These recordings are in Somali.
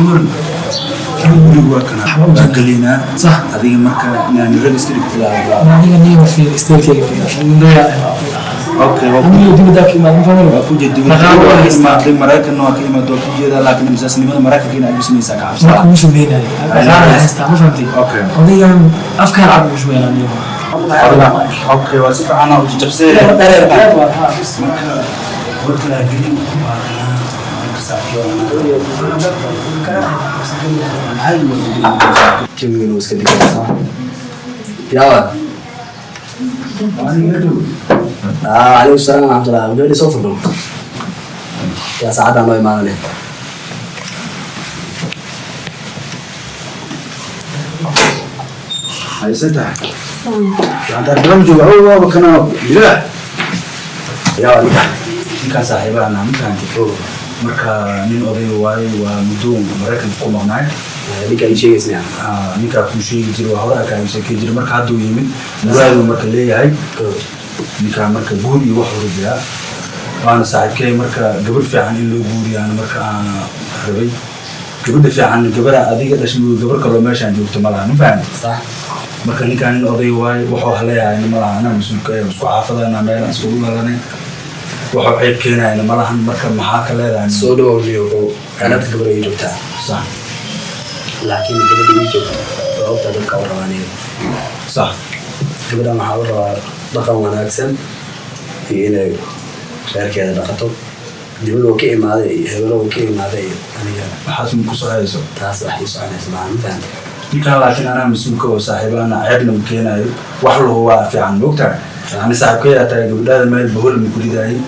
Guriga waa kana, waa galeynaa. Sax. Adiga marka inaan rag iska dhigtid. Aniga niyo fiir, isteelkayga fiir. Okay, waa Aniga dibadda ka imaad, ma fahmin. Waa ku jeeda. Dhaqaalo waa haystaa. Imaaday Maraykanna, waa ka imaad, waa ku jeedaa, laakiin misaasnimada Maraykanka in ay gusanaysaa ka Ma cabsadaa. kugu sameynayo. Dhaqaalo haystaa, ma fahamtay? Okay. Odaygan afkaan cad ugu shubeynaa niyo. Okay, waa si fiican u jajabsay. Dhareer waa ha. Marka warka la gelin waa kana, marka saaxiib maxay? Jawigan uu iska degaysaa. Yaa. Aniga dhow. Ah, calaykum salaam waraxmatullah. Gabadhii soo furno. Yaa saacadaan noo imaadane. Haysantahay gacantaa garan jooga oo waaba kana bilaa. Yaa ninka. Ninkaan saaxiibahana ma fahanti. Marka nin oday waaye, waa muddo Maraykanka ku maqnaay. Ninka ii sheegaysa. Ah, ninkaa kuu sheegi jiray, waa hore kaaga sheekey jiray. Marka hadduu yimid, muraaduu marka leeyahay ninkaa. Marka guur iyo wax hore jiraa, waana saaxiibkey. Marka gabar fiican in loo guuriyaana marka aan rabay gabadha fiican, gabadha adiga dhashay mooye, gabar kaloo meeshaan joogto ma laha, ma fahanti? Sax. Marka ninkaan nin oday waaye, wuxuu haleeyahayna ma laha. Anaa mas-uulka eh, isku xaafadana, meel aan iskugu dhalanay, wuxuu ceeb keenayna ma lahan. Marka maxaa ka leedahay? Soo dhawow niyo. Anada gabadha ii joogtaa. Sax. Laakiin gabadha ii joogta waa ogtaa dadka u rabaa aniga. Sax. Gabadhan waxaa u rabaa dhaqan wanaagsan iyo inay reerkeeda dhaqato. Dibad oo ka imaaday iyo hebelo oo ka imaaday iyo aniga waxaas ma ku soconayso. Taas wax ii soconaysa maaha, ma fahamtay? Ninkaan laakiin anaa mas-uulka oo saaxiibahana, ceebna ma keenayo, wax lahu waa fiican, maogtahay? Ani saaxiibkeedaa tahay, gabadhaada meel bahol ma ku ridaayay.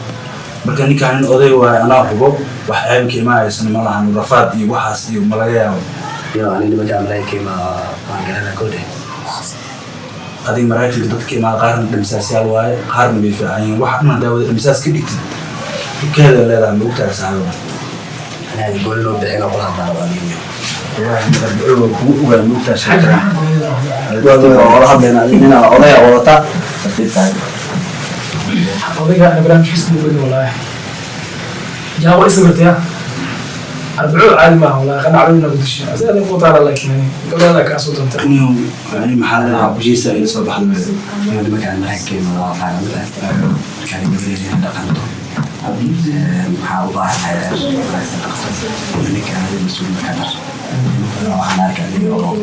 Marka ninkaan nin oday waaye, anaa hubo wax ceebka imaaysan ma lahan, rafaad iyo waxaas iyo ma laga yaabo. Yo, ani nimankaa Maraykanka imaa waan garanaa kodhe. Adiga Maraykanka dadka imaada qaarna dhamisaasyaal waaye, qaarna way fiican yihiin. Waxa dhan haddaa wada dhamisaas ka dhigtid, dhibkeeda leedahay, maogtahay saaxiiba? Anaa gooni loo bixin oo qolaha daaraba aniga. Wallaahi waa kugu ogaa, maogtahay sheekada. Wala hadlayna nina odaya wadata. Tartiib tahay. Odayga ana barnaamijkiisa buu badi wallaahi. Yaa waa isawirtay arbaco caadi maaha wallaahi, qanacdina ku dishay asaga nin ku taala, laakiin gabadha kaa soo doontay. Niyow, yani maxaa leedahay bushiisa ila soo baxda? Yo, nimankaan Maraykanka imaada waa qaana, ma fahamtay? Markaan gabadheeda inay dhaqanto waxaa u baahanahay reer wanaagsan dhaqto. Ninkaan adiga mas-uul markaa dhaqo waxaan arkay adiga oo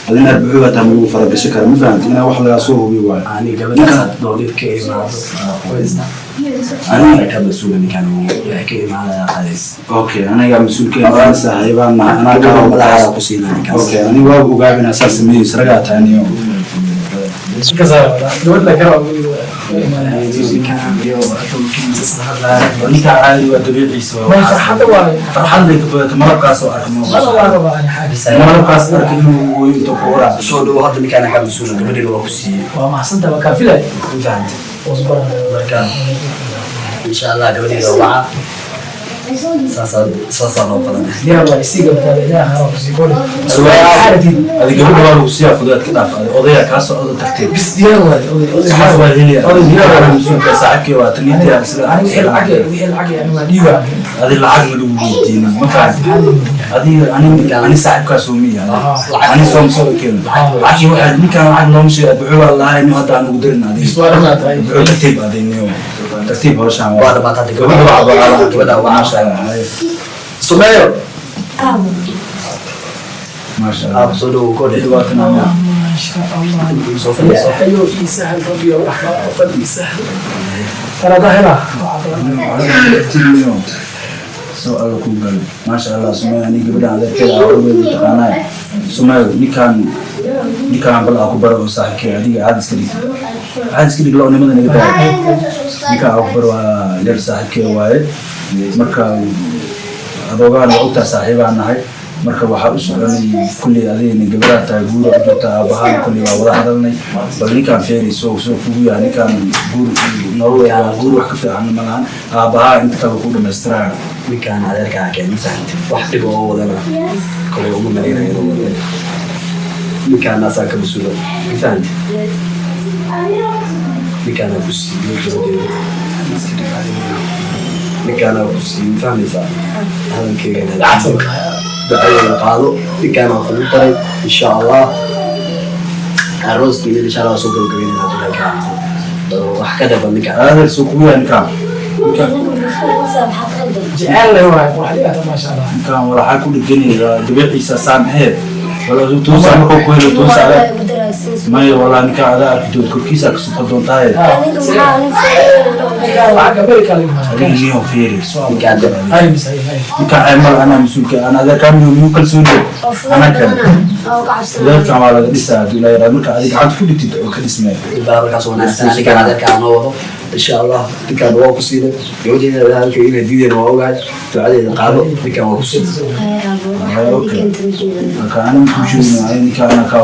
Adina arbaco baa taa, malagu faragasho kara, ma fahamti? Inaa wax lagaa soo hubiyo waayo. Ani gabadhaas haddoo dhib ka imaado aniga ka mas-uula, ninkaan waxay ka imaanaya qadays. Okay, aniga mas-uulkeena waan saaxiibaan nahay, anaa gabadha kaa madaxaada ku siinaa ninkaas. Okay, aniga waa ogaab inaa saas sameeyeysa, ragaa tahay niyo. Iska saara gabadha la kara imaanaya. Ninkaa caadi waa, dabiiciisa waa. Ma farxadda waaye. Farxad lay ka badato, malabkaas oo arka. Mala waa rabaa ani xaaji. Malabkaas arka inuu ooyo inta ku horaa. Soo dhawo hadda, ninkaan kaa mas-uula, gabadhina waa ku siiyey. Waa mahadsantahay, waa kaa filay. Ma fahamtay? Wasbaran. Marka insha Allah gabadheeda waca, saasaa saasaa loo badanay. Diyaar waa, isii gabadhaada, ilaah haro kusii kole. Adi gabadha waa lagu siyaa, fudaad ka dhaaf. Adi odayaa kaa socdo, tartiib. Bis diyaar waay oday, oday. Saxaas waa helaya. Oday diyaar waay. Mas-uulka saaxiibkay waa tan intii sida. Aniga wixii lacag ani waa dhiiba. Adi lacag ma lagu weydiinin, ma fahamtay? Adiga ani saaxiibkaas oo miya ani soo keen lacag waxaa ninkaan lacag looma sheego. Adbuxu waa lahay nin hadda aan ugu darin adiga. Bis waa dhanaa tahay. Adbuxu tartiib, adiga tartiib hawshaan. Waa dhamaatay hadda. Gabadha waa gabadha gabadha waca. Maasha Allah. Sumeeyo. Maasha Allah. Aab, soo dhawo kodhe. Dhibaatana ما شاء الله. Soo fadhiiso. يا حيو إي سهل، ربي يا رحمة قلبي سهل ترى ظاهرة. Soo alla kuu galo, maasha Allah. Sumaya, ani gabadhan adeerkeeda aawadeeda taqaanaa. Sumaya, ninkaan bal aa ku baro oo saaxiibkay. Adiga caadi iska dhig, caadi iska dhig, lo'nimada naga daa. Ninkaan aa ku baro, waa yar saaxiibkay waaye. Marka adoogaan waa ogtaa, saaxiibaan nahay. Marka waxaa u soconay kulley adigna gabadhaa tahay, guura u joogtaa, aabbahaan kulley waa wada hadalnay. Bal ninkaan feeri soo kugu yahay ninkaan. Guur nolol waa guur, wax ka fiican ma lahan. Aabbahaa inta kale ku dhamaystiraya. Ninkaan adeerkaa keen, ma fahamtay? Wax dhib oo wadana kolay uma malaynayo inuu wado. Ninkaan asaa ka mas-uula, ma fahamtay? Ninkaanaa ku siiyey gabadheeda, ninkaanaa ku siiyey, ma fahmaysaa hadalkeyga? Ducadeeda qaado, ninkaan aan kugu daray, insha Allah. Arooskiina insha Allah waa soo gabagabeynayna hadduu Ilaahay ka raalli wax ka dhaba ninkaan. Adeer, soo kugu yahay ninkaan. Jecel leh waay, qurxadii maasha Allah. Ninkaan waxaa ku dheganaya dabeeciisa saamaxeed wala tuusa markuu ku helo tuusa adag maya. Walaa ninkaan adaa arki doon korkiisa ka suqa doontaaye. Lacag America la imaado. Adiga niyo fiiri soo. Ninkaan Hay mis hay hay. Ninkaan ceemal anaa mas-uulka aan adeerkaa miyuu kalsoon yahay anaa kale. Adeerkaan waa laga dhisaa hadduu Ilaahay yiraahdo, marka adiga gacanta ku dhigtid oo ka dhismaya. Baa markaas wanaagsan, ninkaan adeerkaa noo wado, insha Allah. Ninkaan waa ku siinay gabadheeda, halka inay diideen waa ogahay. Ducadeeda qaado, ninkaan waa ku siinay. Marka aniga kuu sheegin ninkaan anaa kaa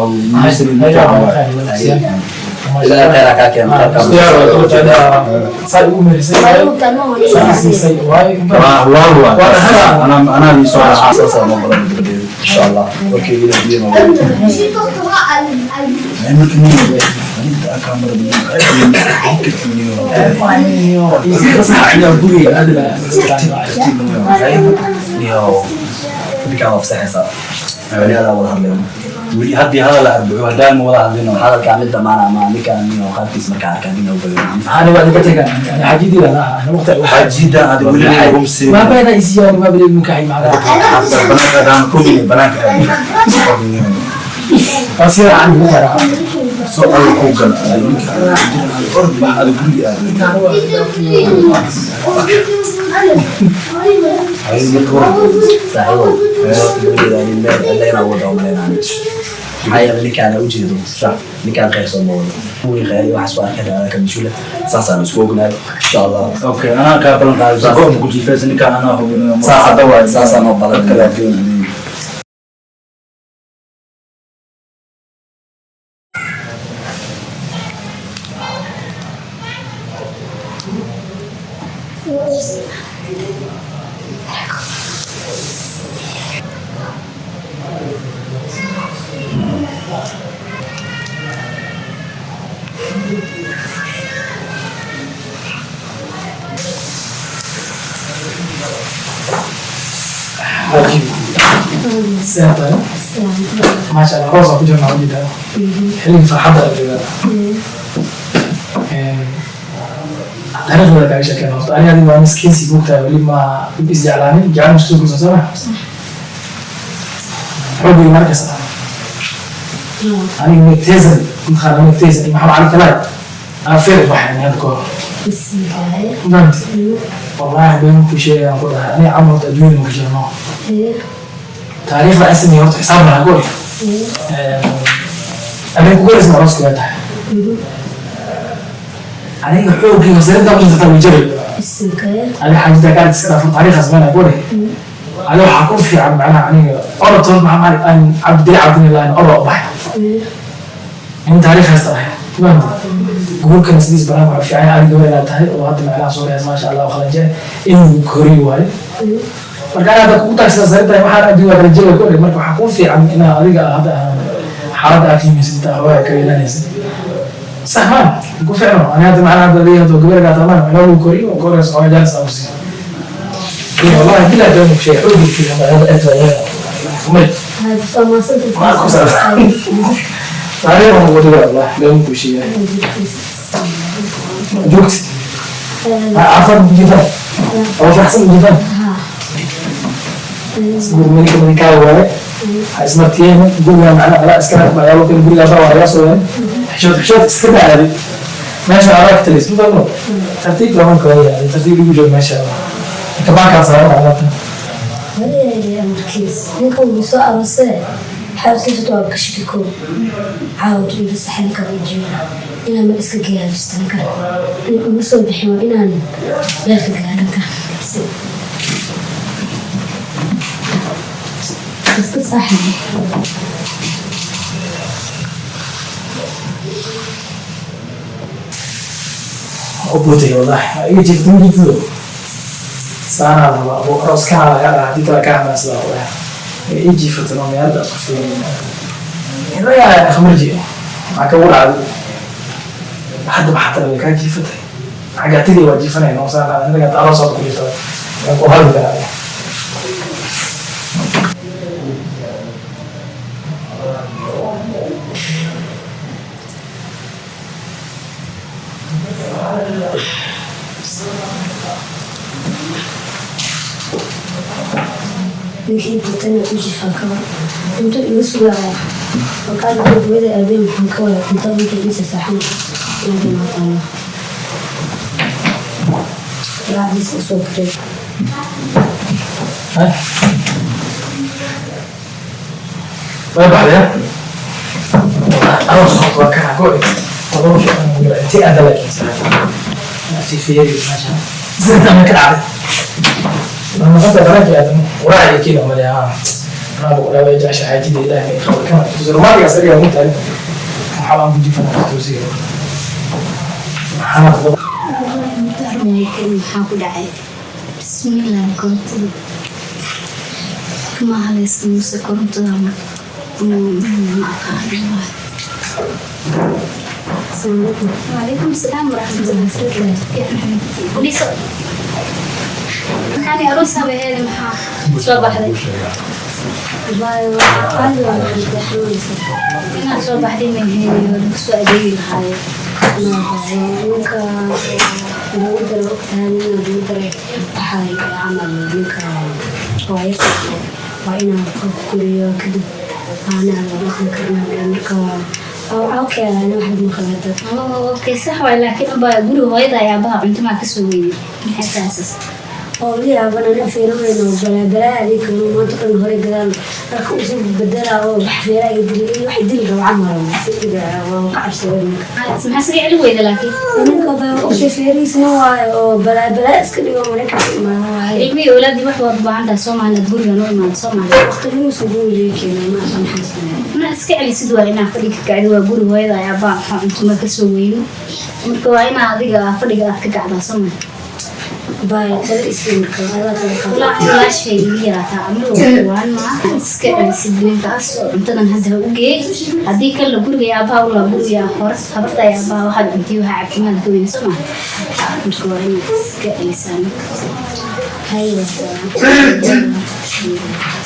Ilaahay khayr ha kaa keeno, khayrkaa. Saa ugu meerisay, saa siisay waay. Waa waa waa anaa anaa ii soo raaca. Saasaa noo badan gabadheeda, insha Allah. Warkii inay diideen waa ogahay. Marka niyo adiga kaamara Guriga aad. Niyo. Ninkaan waa fasaxaysaa, weli adaa wada hadlayno. Weli haddii hadal la arbaco haddaan ma wada hadlino. Hadalkaa mid dhammaana ama ninkaan niyo qaabkiis markaa arkaa nin u badan. Ani waa iga tagaa, ani xajidiida laha ana waqti. Xaajida aad weli lagumsiin. Ma bayna isiyaan ma bilay mukaxi macnaha. Banaanka adaan kumini banaanka aad. Waa sida aan ugu yaraa. Soo alla kuu gala ninka orod bax ada guriga aad. Ay, marka hore. Saaxiibow, gabadheeda nin meel cidlayna wada umaleynaa, maxaa yeelay ninkaan u jeedo ninkaan khayr soo ma wado, wii khayr iyo waxaas waa arkada adaa ka mas-uula, saasaan isku ognahay, insha Allah. Okay, anaa kaa balan qaaday go'an ku jiifaysa ninka anaa hubinayo. Saas waay, saasaan oo balan. Kala goon. Seetahay maasha Allah, roos aan ku jirnaa, ujeedaa xilligii farxadda la joogaa. Taariikhda kaaga sheekeen horta, aniga adiga waa miskiinsi moogtahay, weli ma isjeclaanin, jecel mustuulkusa sama xoogayga markasta. Aniga megtezan mataqaana, megtezan iyo Maxamed Cali Kalaay aan feer baxayn hadda kahor. Fahamti? Wallaahi been ku sheegayaan ku dhahay, aniga camal horta adduunyada ma ku jirno. Taariikhda aan sameeyey horta xisaab malaha goy. Habeen ku goraysa arooska way tahay. Aniga xoogayga sarintaa ku jirta way jaray. Adiga xaajida kaa iska dhaafo, taariikhdaas meena goy. Adiga waxaa ku fiican macnaha aniga orod tood Maxamed Cali aan Cabdili Cabdini laan orod u baxay. In taariikhdaas tahay. Fahamti? Guurkana sidiis banaan waxaa fiican adiga gabar inaad tahay oo hadda macnaha soo baxaysa, maasha Allah, khalanje inuu koriyo waaye. Marka anaad kugu taagsan sarintahay waxaan adduun waa kala jira ku dhig, marka waxaa kuu fiican inaad adiga hadda xaaladda aad qiimaysid inta hawaa ka yeelanaysid sax maan ku fiicno. Ani hadda macnaha hadda adiga hadda gabar inaad tahay macnaha lagu koriyo oo koraysa oo jaalis aan ku siiyo. Wallahi bilaa been ku sheegay xoog fiican hada aad waa kumay taariikhda ugu dhiga, wallahi been ku sheegay joogtid caafimaad ku jirtaan oo faraxsan ku jirtaan gurmani manikaa waaye ha ismartiyeen guriga macnaha adaa iska magaalo kale guriga adaa waa laga soo waayay. Xishood xishood iska dhacday meesha adaa ka talaysa ma fahmo, tartiib lama kala yahay, tartiib igu joog meesha kabaankaa saaran alaabta. Ninka wuu soo aroosee xaaskiisa waa ka shiki kow caawd iga saxin kara jiira inaan meel iska geeyaa ninka in uma soo bixin, waa inaan meel ka gaarin ka iska saaxib. U bootay wallahi iga jiifta ma jiifto saanaa rabaa oo arooskaha laga dhaha haddii kale kaa xamaasada wallahi ii jiifato no meelada isku fiirin inagaa khamarji maxaa kagu dhacday hadda maxaa tala kaa jiifatay xagaatidii waa jiifanayna oo saan inagaa aroos ku jirta waan ku hadli karaa. Ninkii dintana u jifaa ka war cunto iga sugaaya markaa hooyada aabee maxaan ka wadaa cunto ninka iisa saaxan inaad imaataano raacdiisa usoo karay. Way baxdeen. Aroos horta waa kana go'i. Todoba fiican ugu jira. Intee aada laakiin saaxiib. Si fiiri meesha. Sida ma ka dhacday? Ma noqota baraanki aadam. Quraac iyo kiilo male ah. Anaa buu quraabay jecesha xaajida Ilaahay ma iqabo kana. Romaatiga sariga ugu tahay. Waxaa baan ku jifanaa toosiga. Waxaana todoba Maxaa ku dhacay? Bismillah, korontada kama halaysan mise korontada ma aqaan. وعليكم السلام ورحمة الله. Fadhiiso. Maxaan aroos habeheeda maxaa soo baxday? Caadi waa xanuunsan. Inaad soo baxday ma ahayn oo lagu soo adeegi lahaayo. Ninka lagu daray ogtahay, nina lagu daray waxaa camal ninka waa yarta waa inaan koriyo kadib aanaa la dhaqan karnaa marka okay ana waxba ma qabata. Okay, sax waay, laakiin abaa guri hooyada iyo aabaha cunto maa kasoo weyday? Maxay tahay saas? Oo la yaaban ana fiiro weyn oo balaabalaa adinka maanta dhan hore gadaal dharka usoo bedelaa oo wax feeraa iga dili wax dili rabo camal waa ka cabsaday ninka. Maxaa isaga celi weyda laakiin? Ninka baa usoo feerihiisna waayo oo balaabalaa iska dhigo Maraykanka imaada waaye. Ilmihii awlaadii wax waad u baahan tahay Soomaaliya inaad guriga noo imaado Soomaaliya. Waqti guriga keena ma aqaan maxaan sameeyaa. Ma iska celisid, waa inaa fadhiga ka kacdo. Waa guri hooyada iyo aabaha, maxaa cunto ma kasoo weyno? Marka waa inaa adiga fadhiga aad ka kacdaa Soomaaliya. Baay tala isii marka adaa tala qaado. Walaashay iga yaraataa camal waan ma iska celisid ninkaas oo cuntadan hadda ha u geey. Haddii kale guriga iyo aabaha u laa guriga hore habarta iyo aabaha waxaad cuntiyo waxaa cabtimaad ka weyne soo maha. Marka waa inaad iska celisaa ninka. Haye.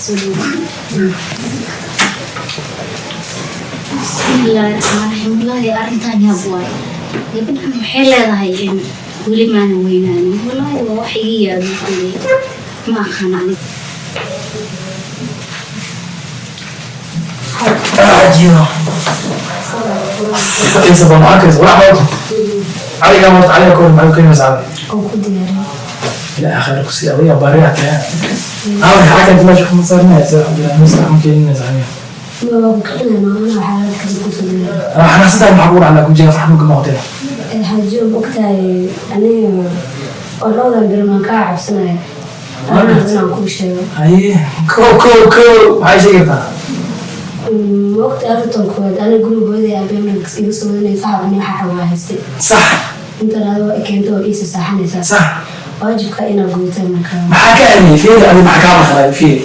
Soo dhawaad. Bismillaahi raxmaani raxiim. Wallaahi arrintan yaab waay. Gabadhan waxay leedahay in weli maana weynaanin. Wallaahi waa wax iga yaabay kulley. Ma aqaan aniga. Ajiyo. Fadhiisa bal maxaa karisa? Quraac ma wato? Caligaa ma wato? Caligaa kor maxay u keenaysaa cali? Oo ku diyaariyo. Ilaahay khayr ku sii adiga baariyaa tahay. Aa maxaa keentay meesha kuma saarinaysa? Alxamdulillah, miiska kuma keeninaysa aniga. Ma waa ku kicinayna ana waxaa kale kusoo diyaariyo. Xanaasada maxaa kugu dhacdaa ku jira farxad ma hotel? Xaajiyo ogtahay aniga oo dhowdan beri maan kaa cabsanaya. Anaa inaan kuu sheego. Haye, kow kow kow, maxay sheegi kartaa? Waqti arrintan koowaad aniga guriga hooyaday aabbe marka iga soo wadanaysa waxa cunay waxa xawaa haystay. Intan adoo i keento oo iisa saaxanaysaa. Waajibka inaad gudataa marka. Maxaa ka hadlayay? Fiiri, adi maxaa kaa maqlay? Fiiri.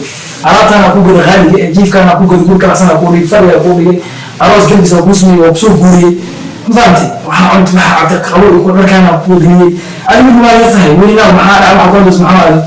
Alaabtaan ku goday qaaliga, jiifkaan ku goday, guri kalasan ku dhigay, fadhiga ku dhigay, aroos galbis ku sameeyey, waa kusoo guuriyey. Ma fahamtay? Waxaa cunta, waxaa cabtay, qabow iyo dharkaan ku geliyey. Adigu mid waa yar tahay, weynaa maxaa dhacay, waxaa ku hadlaysa maxaa adi?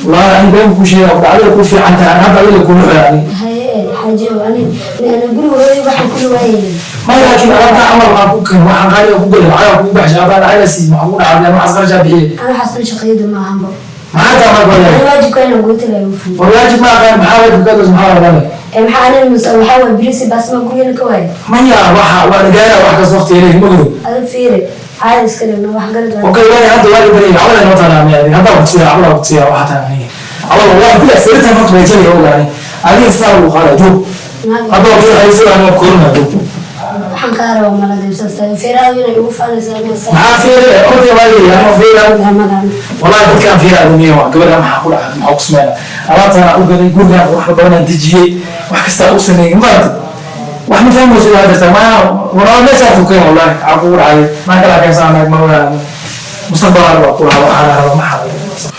Wallaahi ani been kuu sheegaya, ku dhacday ku fiican tahay, ani hadda adiga kuuma xiraani. Haye xaajiyo ani ana guriga hooyaday waxaan ku waayay. Ma laakiin alaabtaan camal waxaan ku keen, waxaan qaaliga ku goday, lacag ku baxshay, abaan lacag sii, maxaa ku dhacday, waxaas qarashaa bixiyey. Ana waxaas dhan shaqadayda ma ahanba. Maxaa taa marka Ani walahi? Waajibka inaan gudato la igu fuliyo. War waajib ma aqaan, maxaa waajib ka hadlaysa maxaa walahi? Ee maxaa aniga waxaa waay birisi baasma gurigana ka waayay. Maya, waxa waa la gaara wax kasta waqti leeyahay ma ogow. Adag fiiri caadi iska dhigno wax garad waa. Okay, waay hadda waa la baryay, cawada noo taala miyaa hadda waa kusiya, cawada waa kusiya waxa taa aniga. Cawada waa bila sirta marka way jari ogaani. Adiga saa uu qaada joog. Hadda waa kusiya sida aan korna joog. Waxaan kaa rabaa malada saas tahay fiiraadu inay igu faanaysaa ma saa. Maxaa fiiri? Okay, waay ama fiiri. Ramadan. Wallahi dadkaan fiiri adduunya waa gabadha maxaa ku dhacay, maxaa ku sameynaa? Alaabtaan u gaday gurigaan wax badan aan dejiyey, wax kasta u sameeyey, ma fahamtay? Wax ma fahmayso waa jirtaa ma waraa meesha ku keen wallahi waxaa kugu dhacay ma kala keensan naag ma waa mustaqbal waa ku lahaa waxaan rabaa maxaa.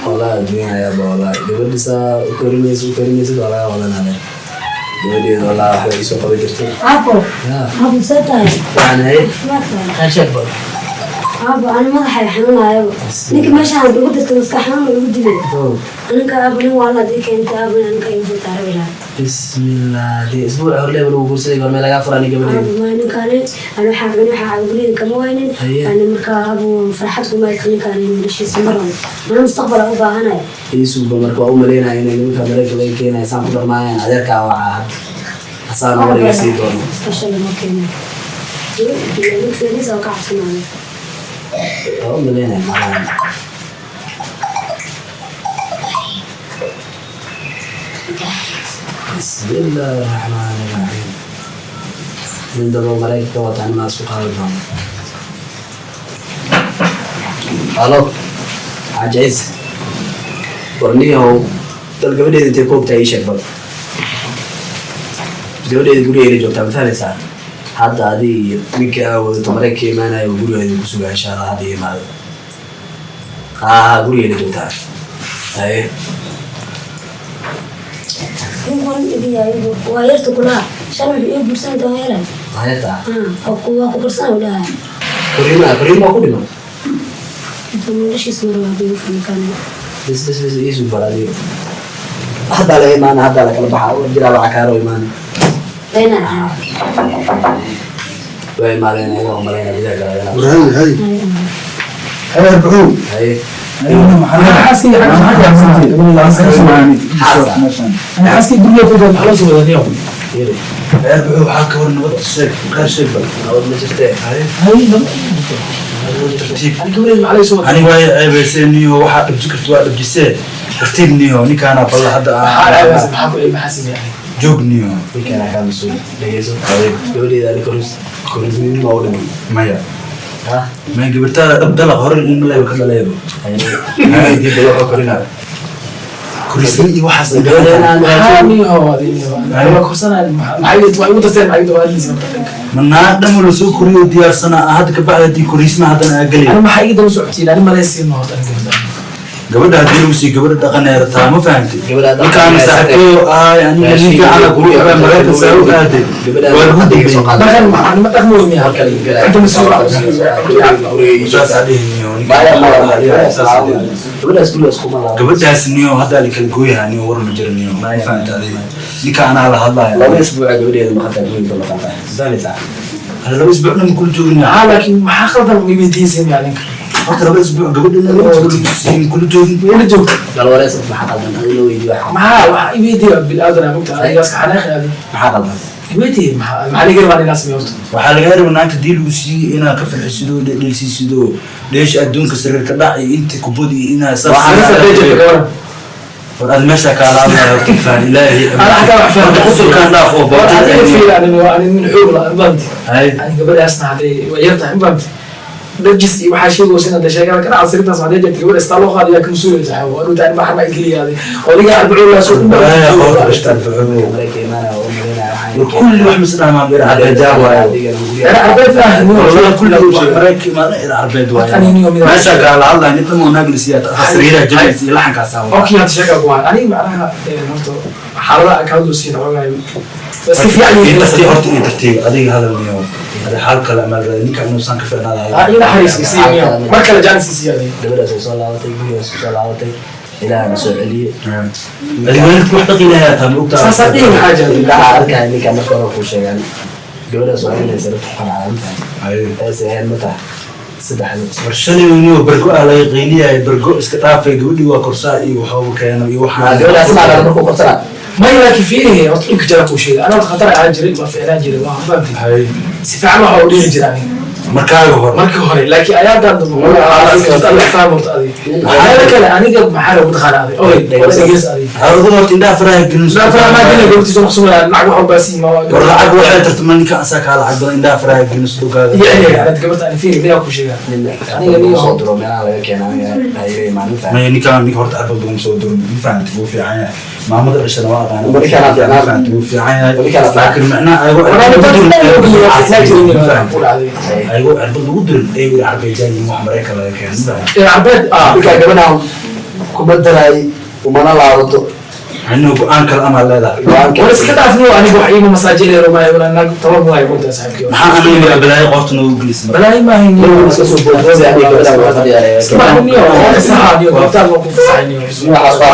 Wallahi adduunya ayaaba wallahi gabadhisaa u korinaysa u karinaysid waa laga wadanaya gabadheeda wallahi waxbay iisoo qaban jirtay. Apo. Ya. Apo, see tahay? Waxaan ahayd Caafimaadka. Khayr sheeg bal. Aabo, ani madaxay xanuunaayaba. Ninka meeshaan ugu dirtay maskax xanuun igu dilay. Aninka aabo nin waa la dii keentay aabo, ninka igu soo taarabi lahaa. Bismillah, dee isbuuc horleeba lagu guursaday, goormee lagaa furani gabadheeda? Aabo, ma ninkaani ani waxaa cuni, waxaa guriga kama waynin. Haye. Ani markaa aabo farxad kuma haysto ninkaani noloshiisa, mar rabo mana mustaqbal aan u baahanaya. Iisuba marka waa u malaynaya inay nimanka Mareyka laga keenaya saan ku dhaqmaayaan. Adeerkaa wacaa hadda, asaana wariga sii doono. Special ma keenay ninka oo ka cabsanaayo. Waa u malaynaya macnaha. Bismillaahi raxmaani raxiim. Nin dabo Mareykanka ka wata animaa isku qaadi doono. Halo, Xaaji Ciise, warniyahow, dal gabadheeda intay ku ogtahay ii sheeg bal. Gabadheeda gurigeeda joogtaa, ma fahmaysaa? Hadda adiga iyo ninkii aa wadato Mareykanka imaanayo oo gurigeeda ku sugaa, insha Allah hadda imaado. Haa, gurigeeda joogtaa. Haye. Ninkan iga yahay waa yarta kulaha shan wuxuu ii guursan doon yaray. Hayata. Waa ku guursan u dhahay. Koriima, koriima ku dhiman. Inta noloshiisa mar waa igu ninkan. Bas bas bas, iisu bal adiga. Haddaa laga imaana, haddaa lakala baxa, war jiraa waxa kaaro imaana. Beenaa. Waa imaadeen ayaga oo malayna gudaha galayna. Hay hay hay, Arbacow. Haye. Xaaskayga ani xaaskay guriga ku jooga, maxaa loo soo wadaa niyow? Yiri. Arbacow, waxaa ka war nabad sheeg, khayr sheeg bal. Nabad ma jirtee. Hay. Tartiib. Ani gabadheeda maxaa loo soo wadaa? Ani waay ceebaysee niyo, waxaa dhabji karta waa dhabjisee. Tartiib niyo, ninkaana balla hadda. Maxaa ceebaysa? Maxaa ku maxaa sameeyay? Joog niyo. Ninkaan kaa mas-uul, dhegeyso. Gabadheeda ani koris korisnimo u dhiman. Maya. Ha. Maya, gabartaada dhab dalaq hore ilma leeba ka dhaleebo. Haye, bal waxaa korinaa korisni iyo waxaas. Gabadheena aan Maxaa niyow adi niyow waa korsanaya, maxay waa igu darteen, maxay dawaadliisa? Manaa dhamo lasoo koriyo diyaarsanaa, hadda ka bacdi haddii korisma haddana aa gelay. Ani maxaa iga daba socotiin? Ani malaysiin horta ani gabadha. Gabadha haddii lagu sii gabadha dhaqanay rabtaa, ma fahamtay? Gabadha dhaqan Ninkaan haysatay. Saaxiibkeyo ahay aniga, nin fiicana kugu qabaa Maraykan saa u aaday. Waa lagu Gabadha soo dambeeyey. qaada. Dhaqan maxaa ma dhaqmo miya halkan inta mas-uul ah? Saas aa dhihi niyo, ninkaan saas aa dhihi. Gabadhaas gurigaas kuma laabo. Gabadhaas niyo haddaa la kala gooyaha niyo, war ma jiro niyo, ma fahamtay adiga? Ninka anaa la hadlaya. 2 isbuuca gabadheeda maqantaa, guriga ka maqantaa, fahmaysaa? Hada 2 isbuuc dhan kula joogin. Maxaa laakiin maxaa khaldan weydiisay miya ninka? Horta 2 isbuuc gabadha dhan kula joogin. Wayla joogta. Bal wareys, maxaa qaldan adina weydiiyo waxa. Maxaa waxa iweydiiya bil-aadan aa mogtahay adigaas ka xanaaqi adi. Maxaa qaldan? Iweydiiya maxaa maxaa laga rabaa inaa sameeyo horta? Waxaa laga rabaa naagta dii lagu siiyey inaad ka farxisido, dheelsiisido, dheesha adduunka sariirka dhac iyo inta kubad iyo inaa saas. Sariirta dheesha gabaran. War aad meesha kaala hadlaya horta faan ilaahi. Ana xataa wax fahmay. Horta qosolkaan dhaaf oo War adiga bootada. fiir, ani ani nin xoog la mafahamti. Hay. Ani gabadhaasna hadday waa yar tahay, mafahamti, dajis iyo waxaa sheegaysa inaad sheegada ka dhaca sariirtaas hadday jirto gabadha istaa loo qaadayaa ka mas-uuleysa xawo anu taani maxaa ma isgeliyaaday odayga arbacuun laa soo. Balaya qoorta dhashta Arbacow. Marayka imaanaya oo malaynaya waxaan. Kulli wax misdhamaan bir arbeed waayo. Adigana guriga. Ana arbeed ah. والله كل wax marayka imaada ila arbeed waayo. Ani niyo mid- Meesha kaala hadlaya nin dhan oo naag la siiyaa sariiraha jabaysa iyo laxankaas aa wadaa. Okay, hadda sheega ku waan aniga macnaha horta xaaladaha aan ka hadlo siin xoogaay waa iska fiican yihiin. Tartiib horta iyo tartiib adiga hadal niyo. Hada xaal kale amaal raadi ninka inuu san ka ficnaada. Ah, ina xariis isiiyo niyo, mar kale jaanis isiiyo adiga. Gabadhaas way soo laabatay, gurigaas way soo laabatay, ilaahna soo celiyey. Adiga waalidku wax dhaqi lahaa taa ma ogtaa. Saasaa dhihi maxaa jira? Indhaha arkaya ninka marka hore kuu sheegaan gabadhaas waa inay sarabta ku qanacdaa, ma Haye. fahamtay? Ayse ahayn ma tahay saddexda. War shalay niyo bargo ah laga qeyliyay, bargo iska dhaafay, gabadhii waa korsaa iyo waxba keeno iyo waxaa. Gabadhaas ma arag markuu korsanaa. Maya, laakiin fiirihi horta dhulka jara kuu sheegay, ana horta khatar ahaan jiray, waa ficnaan jiray, waa fahamtay? Haye. Si fiican waxa u dhihi jira aniga. Markaaga hore. Markii hore, laakiin ayaadan dambe alla faham horta adiga waxyaala kale aniga maxaa lagu taqaana adiga oday waa dhageys adiga. Adigu horta indhaha faraha gelin. La fahmaa dina goobtiisa maqsuuda lacag wax walbaa sii ma. War lacag waxay tartama ninka asaa kaa lacag badan, indhaha faraha gelin sudogaaga. Iyo aniga anad gabarta ani fiiri miyaa ku sheegaa? Aniga nin soo diro meelaha laga keena aniga hayga imaan, ma fahamtay? Maya, ninkaan ninka horta arbad badan soo durin, ma fahamtay? Wuu fiican yahay, maamada dhashana waa aqaana. Weli kana fiicnaan. Ma fahamtay? Wuu fiican yahay. Weli kana fiican. Laakiin macnaha ayago Walaal cirbad dad lagu dhan durin, oo fiicnaan jirin ma ku fahamtay? dhacday. Ayagoo cirbad lagu durin ayagu ila arbeejaan yihiin wax Maraykan laga keeno, ma fahamtay? Ee arbeed ah. Ninkaa gabadhaan kuma daraay umana laabato. Anuu go'aan kale amaa leedahay. War iska dhaafniyo, aniga wax iiga masaajinaya maayo, walaa naag tabar maayo moogtaa saaxiibkii. Maxaa aniga balaayo qoorta noogu gelisay marka? Balaayo maahan niyo. Iska soo boodbooday adiga, gabadha waa fadhiyaa. Iska baxni niyo, waa fasaxa niyo, gabadhaan waa ku fasaxay niyo.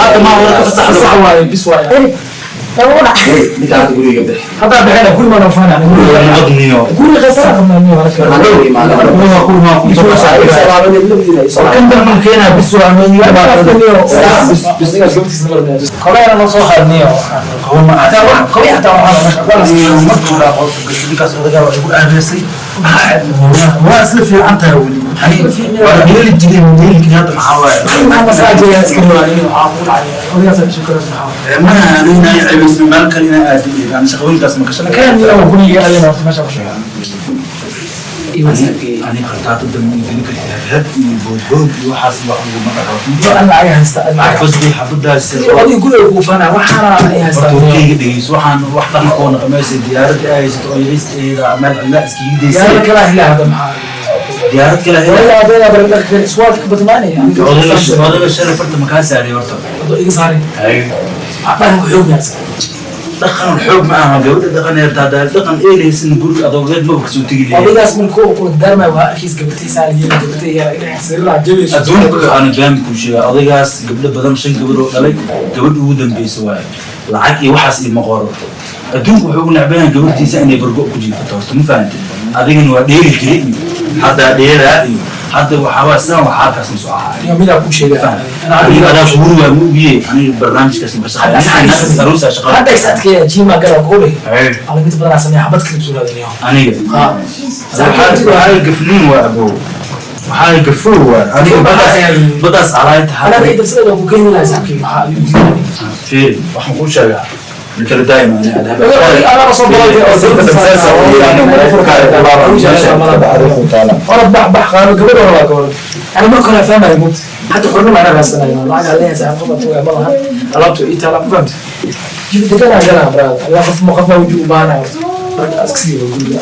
Hadda maa wada ka fasaxdo? Fasax waaye, bis waaye. Ninka hadda guriga bixi. Haddaa bixina guri maan ofaana aniga. Nabad niyo. Guri qasara qabnaa niyo anaka. Anagu imaana. Kan darman keenaa, bis waa aniga. Kolayna noo soo qaadniyo. Qabo ma Hataa wax koy hataa waxaa meesha waa la Marka hore qoorta gashay ninkaas odagaa waa igu aabeysay. Waa isla fiican tahay weli. Waa dheeli jiray modeelkii, hadda maxaa waaye? Maxaa masaajaya iska niyo, waxaa ku dhacay odaygaas ka shukran maxaa. Mana aniga inay ceebayso meel kale inay aadin iyo aan shaqooyinkaas ma ka shaqeyn. Kan niyo guriga aadayna horta meesha ku shaqeeya. Ani khartaata dambe gelin kartaa rag iyo boodbood iyo waxaas wax ugu ma dhaqo. Iyo an lacag haysta lacag. Xabadii xabadaas. Adiga guriga kuu faana waxaana ay haystaa. Horta warkayga dhegeyso, waxaan wax dhaqan oo naqamaysa diyaaradda ay haysato oo yaristeeda meel cidla iskaga Diyaarad daysay. kala helaa hadda maxaa? Diyaarad kale hela. Wala adayna barada kale iswaad ka badmaanaya. Odaga shalay farta makaa saaray horta? Ado iga saaray. Dhaqan xoog yaas. Dhaqan xoog ma aha, gabadha dhaqan heerta haddaa dhaqan eelaysan guriga adoogeed maba kasoo tegi lahayd. Odaygaas markuu ku darmay waa arkiis gabartiisa la yiri gabartay yaa sirra jabiis. Adduunka aanu jaami kuu sheegaa, odaygaas gabdho badan, shan gabadh oo dhalay, gabadh ugu dambeysa waaye, lacag iyo waxaas iyo ma qoro. Adduunku wuxuu ugu necban yahay gabadhiisa inay bargo ku jiifato horta, ma fahantay? Adigana waa dheeri jiray iyo haddaa dheeraa iyo hadda waxaabaa sidan waxaa halkaas ma soo ahaay. Niyo midaa kuu sheegaya. Aniga adaa kuhuri waa ma ogiye, aniga barnaamijkaas ma shaqeyn aruusa shaqada. Hadda is adkeeya jima gala goole. Ala mid badan sameeya xabad kale soo niyo. Aniga Ha. waxaa gafniin waa abow, waxaa gafow waa aniga badaas badaas calaayta. Ana ay dabsada ku keeni lahaa saaxiibkii maxaa ayuu diiday. Fiiri, waxaan kuu sheegaa kala daa'ima ani Ana soo baratay oo orod bax bax qaado gabadha waa gabadha. Ana marka hore fahmay mut. Hadda xornimo ana raasanayo. Lacag alle saaxiib qof tuuga ma lahan. Alaabtu ii taala ma fahamtay. Jib degan gala brother. Allah qof ma qof ma wuxuu u baahanaa horta. Marka askasiga guriga.